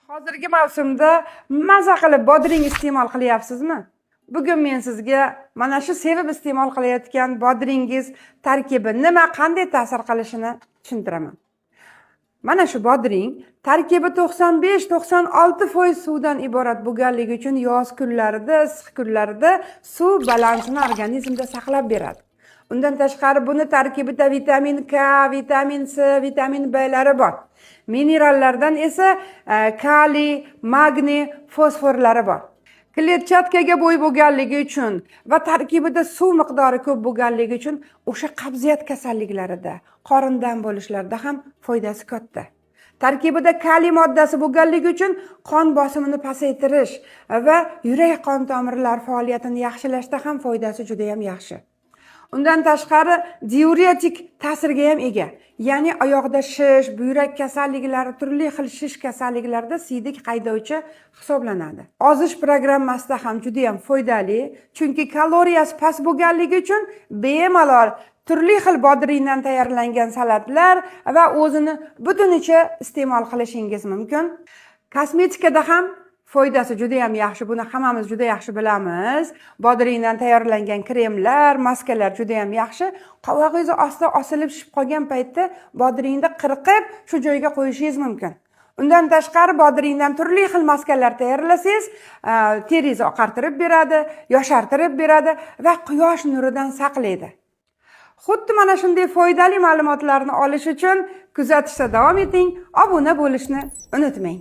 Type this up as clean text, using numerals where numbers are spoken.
Hozirgi mavsumda maza qilib bodring iste'mol qilyapsizmi? Bugun men sizga mana shu sevib iste'mol qilayotgan bodringiz tarkibi nima, qanday ta'sir qilishini tushuntiraman. Mana shu bodring tarkibi 95-96% suvdan iborat bo'lganligi uchun yoz kunlarida, issiq kunlarida suv balansini organizmda saqlab beradi. Undan tashqari, buni tarkibida vitamin K, vitamin C, vitamin B'lari bor. Minerallardan esa kaliy, magniy, fosforlari bor. Kletchatkaga boy bo'lganligi uchun va tarkibida suv miqdori ko'p bo'lganligi uchun o'sha qabziyat kasalliklarida, qorin dam bo'lishlarda ham foydasi katta. Tarkibida kaliy moddasi bo'lganligi uchun qon bosimini pasaytirish va yurak qon tomirlar faoliyatini yaxshilashda ham foydasi juda ham yaxshi. Undan tashqari, diuretik ta'sirga ham ega. Ya'ni oyoqda shish, buyrak kasalliklari, turli xil shish kasalliklarida siydik haydovchi hisoblanadi. Ozish programmasida ham juda ham foydali, chunki kaloriyasi past bo'lganligi uchun bemalol turli xil bodringdan tayyorlangan salatlar va o'zini butunicha iste'mol qilishingiz mumkin. Kosmetikada ham foydasi juda ham yaxshi. Buni hammamiz juda yaxshi bilamiz. Bodringdan tayyorlangan kremlar, maskalar juda ham yaxshi. Qovog'ingiz ostida osilib shishib qolgan paytda bodringni qirqib shu joyga qo'yishingiz mumkin. Undan tashqari, bodringdan turli xil maskalar tayyorlasangiz, teringizni oqartirib beradi, yoshartirib beradi va quyosh nuridan saqlaydi. Xuddi mana shunday foydali ma'lumotlarni olish uchun kuzatishda davom eting, obuna bo'lishni unutmang.